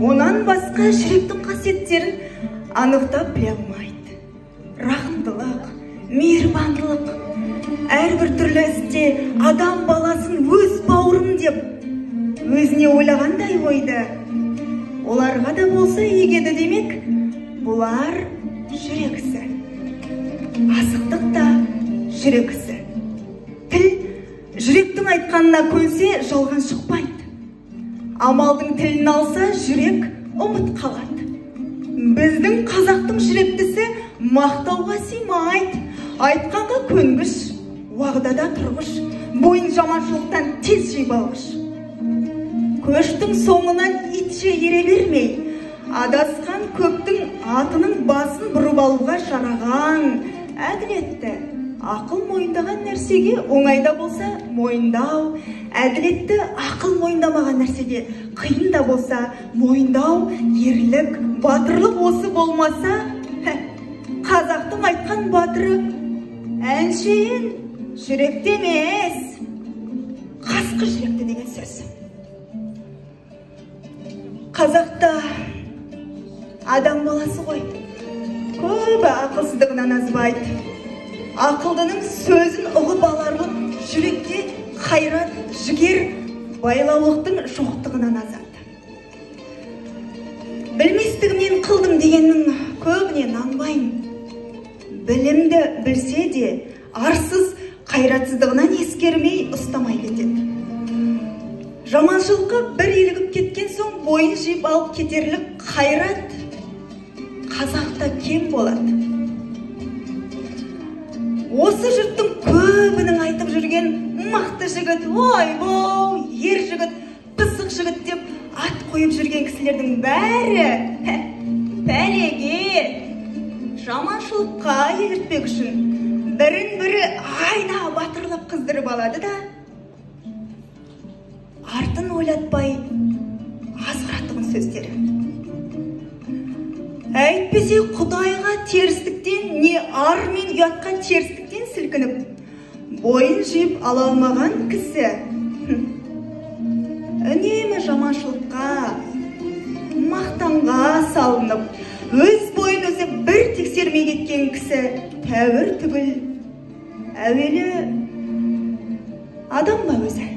Онан басқа жүректің қасиеттерін анықтап біле алмайды. Рақымдылық, мейірбандылық, әрбір түрлі істе адам баласын өз бауырым деп өзіне ойлағандай ойды оларға да болса егеді демек, бұлар жүрек ісі. Асықтық та жүрек ісі. Тіл жүректің айтқанына көнсе жалған шықпайды. Амалдың тілін алса жүрек ұмыт қалады. Біздің қазақтың жүректісі мақтауға сыймайды. Айтқанға көнгіш, уағдада тұрғыш, бойын жаманшылықтан тез жиып алғыш. Көштің соңынан итше ере бермей, адасқан көптің атының басын бұрып алуға жараған әділетті ақыл мойындаған нәрсеге оңайда болса мойындау, әділетті ақыл мойындамаған нәрсеге қиын да болса мойындау, ерлік, батырлық осы болмаса, қазақтың айтқан батыры әншейін жүректе емес, қасқыр жүректі деген сөз. Қазақта адам баласы ғой, көбі ақылсыздығынан азбайды. Ақылдының сөзін ұғып аларлық жүрекке қайрат, жігер, байлаулықтың жоқтығынан азады. Білместігімнен қылдым дегеннің көбіне нанбаймын. Білімді білсе де арсыз, қайратсыздығынан ескермей ұстамай кетеді. Жаманшылыққа бір елігіп кеткен соң бойын жиып алып кетерлік қайрат қазақта кем болады. Осы жұрттың көбінің айтып жүрген мықты жігіт, ойбой, ер жігіт, пысық жігіт деп ат қойып жүрген кісілердің бәрі пәлеге, жаманшылыққа еліртпек үшін бірін бірі айда батырлап қыздырып алады да, артын ойлатпай азғыратұғын сөздері. Әйтпесе Құдайға терістіктен, не ар мен ұятқа терістіктен сілкініп, бойын жиып ала алмаған кісі үнемі жаманшылыққа, мақтанға салынып, өз бойын өзі бір тексермей кеткен кісі тәуір түгіл, әуелі адам ба өзі?